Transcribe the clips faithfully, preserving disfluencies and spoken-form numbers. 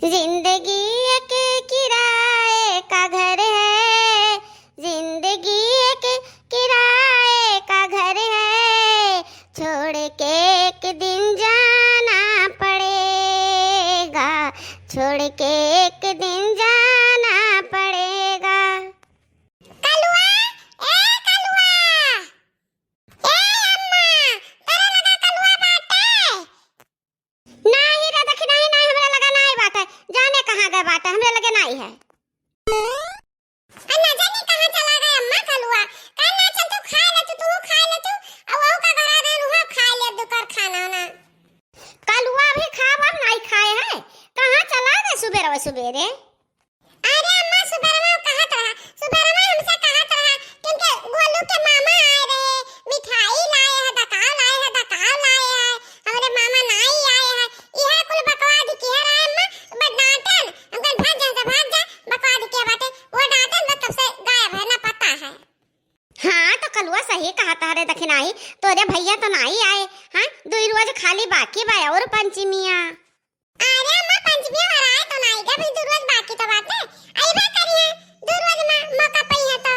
जिंदगी एक किराए का घर है, जिंदगी एक किराए का घर है, छोड़ के एक दिन जाना पड़ेगा, छोड़ के एक दिन जाना पड़ेगा। कलुआ, ए कलुआ, ए अम्मा, तोरे लगा कलुआ बाटे? नाही रे, देखी नाही, नाही, हमरा लगा नाही बाटे। जाने कहाँ गए बाटे, हमरे लगे नाही है। आ, ना जाने कहाँ चला गए अम्मा कलुआ। का ना चल तू खाए ले तू, तू खाए ले तू। आ, वहू का घर आ रहे, वहाँ खाए ले दू कर खाना ना। कलुआ भी खाब, हम नाही खाए हैं। कहाँ चला गए सुबेरे सुबेरे? अरे अम्मा, सुबेरवा कहत रहा, सुबेरवा हमसे कहत रहा कि उनके गोलू के मामा आए रहे, मिठाई लाए हैं, दकाव लाए हैं, दकाव लाए हैं, हमरे मामा नाई आए हैं। इहे कुल बकवाद किहे रहे अम्मा, बस डांटन, हम कहन, "भाग जा, जा, भाग जा, बकवाद किहे बाटे।" वो डांटन बस तब से गायब है, ना पता है। हाँ, तो कलुआ सही कहत है रे दखिनाही, तोरे भैया तो नाई आए, हाँ, दुई रोज खाली बाकी बा और पंचमिया। अरे अम्मा, पंचमी और आए तो नाई गा, अभी दू रोज बाकी तो बाटे, अइबे करिहे दू रोज में मौका पइहे तो।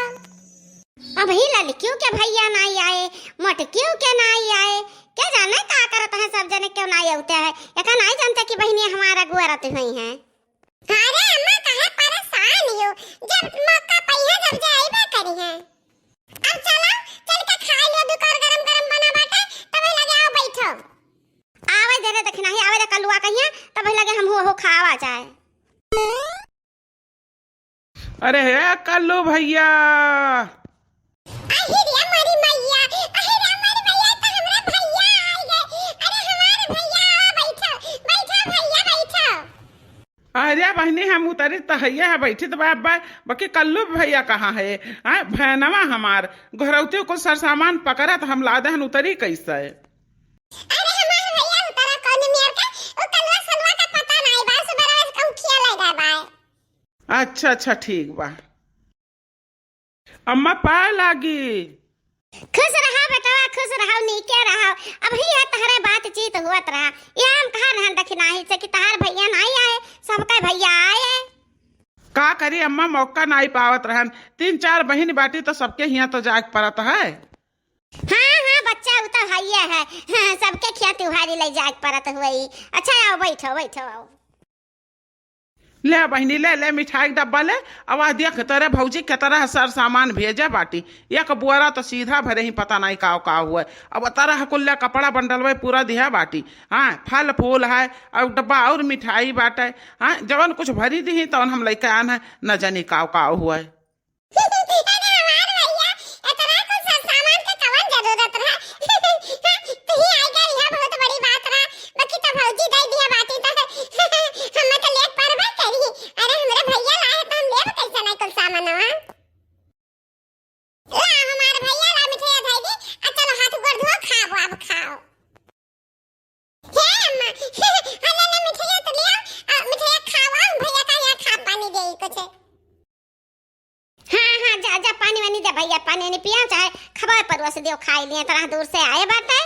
अबही ललकियो के भैया नाई आए, मोटकियो के नाई आए, क्या जाने का करत है सब जने, क्यों नाई आउते है। एका नाई जानते कि बहिनी हमारा गुआरत हुई हैं। अरे अम्मा, काहे परेशान हो, जब मौका पइहे जब जे अइबे करिहे। अब चलो, चल के खाए लियो, दुकर गरम गरम बना बाटे, तबे लगे आओ बैठो। आवे दे रे दखिनाही, आवे दे कलुआ कहिया, तबे लगे हम हो, हो खावा जाए। अरे हे कल्लू भैया। अहि रे मोरी मैया, अहि रे मोरी मैया, तो हमरा भैया आइ गए। अरे हमारे भैया, आओ बैठो, बैठो भैया, बैठो। अरे बहिनी, हम उतरी त हइये है, बैठी त बा, बा, बाकी कल्लू भैया कहाँ है? हाँ, भैनवा हमार, घरौती कुल सरसामान पकड़त हम लादे हन, उतरी कैसे? अरे हमार भैया उतरा कौन मेर के, उ कलुआ सलुआ का पता नाई बा, सुबह से कहूँ खिया ले गए बा। अच्छा, अच्छा, ठीक बा। अम्मा पाए लागी। खुश रहा बेटवा, खुश रहा, नीके रहा। अबही है तहरे बातचीत हुअत रहा। ये हम कहा रहन दखिनाही से कि तहार भैया नाई आए, सबके भैया आए। का करी अम्मा, मौका नाई पावत रहन। तीन चार बहिन बाटी तो सबके हियाँ तो जाए के पड़त है। हाँ, हाँ, बच्चा उ तो हइये है। हाँ, सबके खिया त्योहारी ले जाए के पड़त हुई। अच्छा, आओ, बैठो, बैठो, आओ। ले बहिनी, ले, ले मिठाई के डब्बा ले। अब आ देख, तोरे भौजी के तरह सर सामान भेजे बाटी। एक बोरा तो सीधा भरे ही, पता नहीं काव काव हुए। अब तरह कुल ले कपड़ा बंडलवे पूरा दिहा बाटी। हाँ, फल फूल है, अब डब्बा और मिठाई बाटे। हाँ, जवन कुछ भरी दिही, तवन हम लइके आन है, न जानी काव काव हुए। अरे हमार भैया, इतना कुछ सब सामान के कवन जरूरत रहा? तू ही आई गई, यह बहुत बड़ी बात रहा। बाकी तो भौजी दे दिया बाटी तो हमें तो लेत परबे करी। अरे हमरे भैया लाए तो हम लेब कैसे नहीं कुल सामानवा? ला हमार भैया ला मिठाई धई दी, आ चलो हाथ गोड़ धो खाओ, अब खाओ। हे अम्मा, हाँ, ले, ले, मिठाइया तो ले आओ, आ, मिठाइया खाओ, आ, भैया का यहाँ खा पानी दे कुछ। हाँ, हाँ, जा, जा, पानी वानी दे भैया, पानी वानी पिया, चाहे खबा परोस दियो, खाई लिए, तरह दूर से आए बाटे।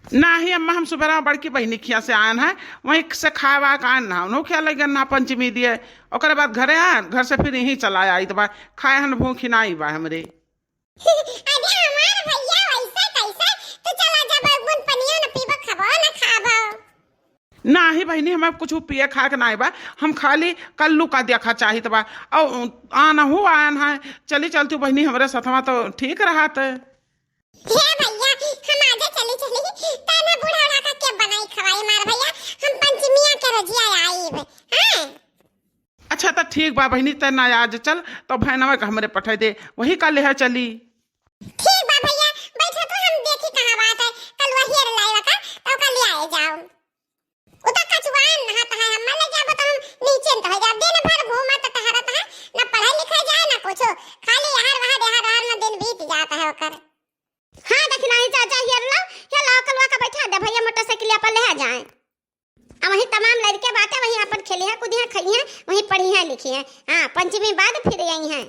नाही अम्मा, हम सुबेरा बड़की बहिनी खिया से आयन है, वहीं से खाए वाए का आयन ना, उन्हों खिया लगे ना पंचमी दिए, ओकरे बाद घरे आयन, घर से फिर यहीं चला आई, तो बा, खाए हन भूखी ना आई बा हमरे। अरे हमार भैया, वैसे कैसे? तू चला जा, बगुन पनिया न पीबो, खाबो न खाबो। नाही बहिनी, हमें कुछ पिए खाए के नाही बा, हम खाली कल्लू का देखा चाहित बा। औ आनहु आयन है, चली चलती बहिनी हमरे सथवा तो ठीक रहत। हे भैया, हम आजे चली चली, तने बूढ़ा उढ़ा का के बनाई खवाई मार भैया, हम पंचमिया के रजिया आईब। हाँ। अच्छा, त ठीक बा बहिनी, तै ना आज चल, तो भैनवा के हमरे पठाई दे, वही का लेहा चली। ठीक बा भैया, बैठो तो हम देखी कहाँ बात है, कल वही अर लाए का, तो का ले आए जाओ। उ तो कचुआन नहात है, हम ले जाबो तो हम नीचे न तो हो जाब, दिन भर घूमत टहरत है, ना पढ़े लिखे जाए ना कुछो, खाली यहाँ वहाँ, यहाँ वहाँ में दिन बीत जात है ओकर। हाँ, देखी नाही, जा, जा, हेर लो, हेर लो, कलुआ का बैठा दे, भैया मोटरसाइकिल पर ले आ जाए। आ वहीं तमाम लड़के बाटे, वहीं अपन खेली है, कूदी है, खाई है, वहीं पढ़ी है, लिखी है। हाँ, पंचमी बाद फिर आई है।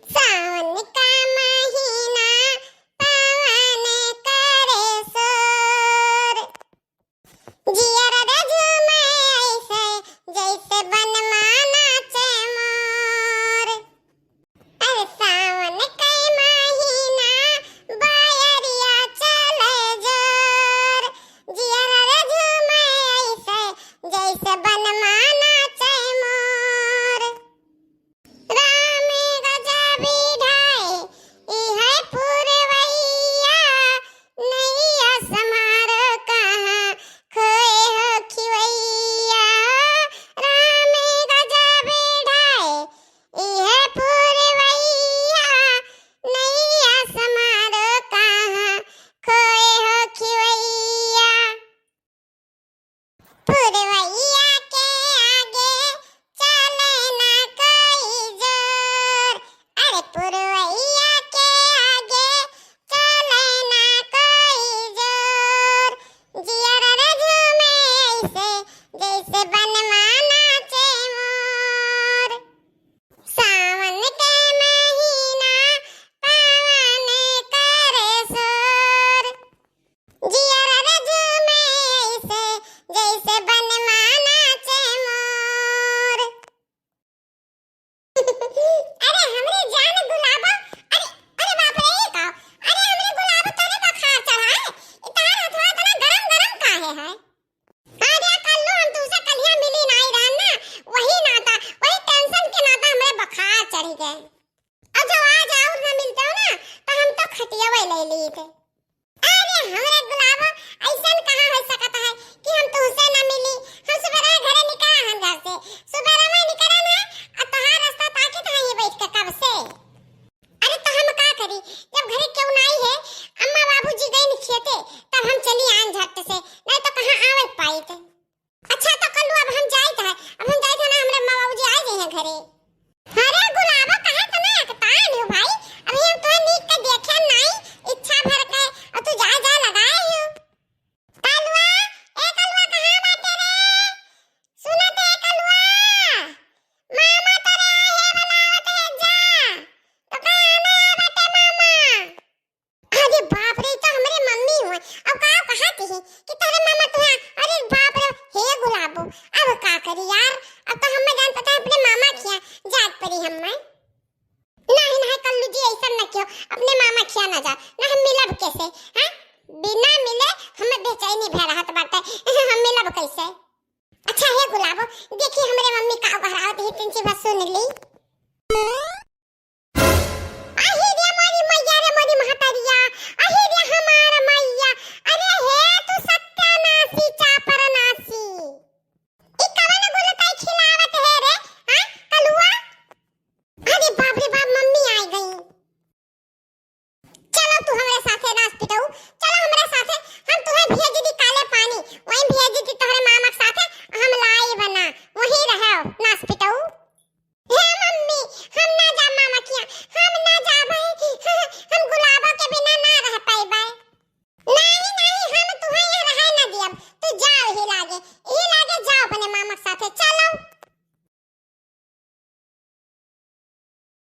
सावन का महीना पवन करे शोर, जियर रे पुरवैया के आगे चले ना कोई जोर, अरे पुरवैया के आगे चले ना कोई जोर, जियरा रे झूमे ऐसे जैसे बनवा नाचे मोर। सावन के महीना पावन करे शोर, जियरा रे झूमे ऐसे जैसे बनवा नाचे मोर। अरे हमरे जान गुलाबो, अरे, अरे बाप रे, ये का? अरे हमरे गुलाबो, तोरे बुखार चढ़ा है? ई तोहार हथवा इतना गरम गरम काहे है? अरे कल्लू, हम तुमसे कलिया मिली नाई रहन ना, वही नाता, वही tension के नाता हमरे बुखार चढ़ी गए। और जो आज और ना मिलते हो ना, तो हम तो खटियावे ले ली थे। अरे हमरे गुलाबो, ऐसन कहाँ हो सकता है कि हम तुमसे ना मिली? हम सुबह घरे निकला हन घर से, सुबह में निकला ना, और तोहार रास्ता ताकि तो ये बैठ के कब से। अरे तो हम का करी, जब घरे केहू नाई है, अम्मा बाबूजी गइन खेते, तब हम चली आन झट से, नहीं तो कहाँ आवे पाइत। अच्छा तो कल्लू, अब हम जाइत है, अब हम जाइत है ना, हमरे अम्मा बाबूजी आ गए हैं घरे। अरे गुलाबो, काहे तना अकतान हो भाई, अभी हम तोहे नीक के देखे नाई, इच्छा भर के, और तू जा जा लगाए हो। कलुआ, ए कलुआ, कहाँ बाटे रे? सुनत है कलुआ? मामा तोरे आहे बुलावत है, जा। तो कहाँ ना बाटे मामा? अरे बाप रे, ई तो हमरे मम्मी हुए। अब का कहा थी कि तोरे मामा तुहे? अरे बाप रे, हे गुलाबो, अब का करी यार? अब तो हमें जान पता है अपने मामा खिया जात परी हमें। नहीं, नहीं, कल्लू जी, ऐसा न क्यों, अपने मामा खिया ना जा, ना हम मिलब कैसे, हैं? बिना मिले हमें बेचैनी भय रहत बाटे, हम मिलब कैसे? अच्छा, हे गुलाबो, देखी हमरे मम्मी का घरावत ही, तिनची बस सुन ली।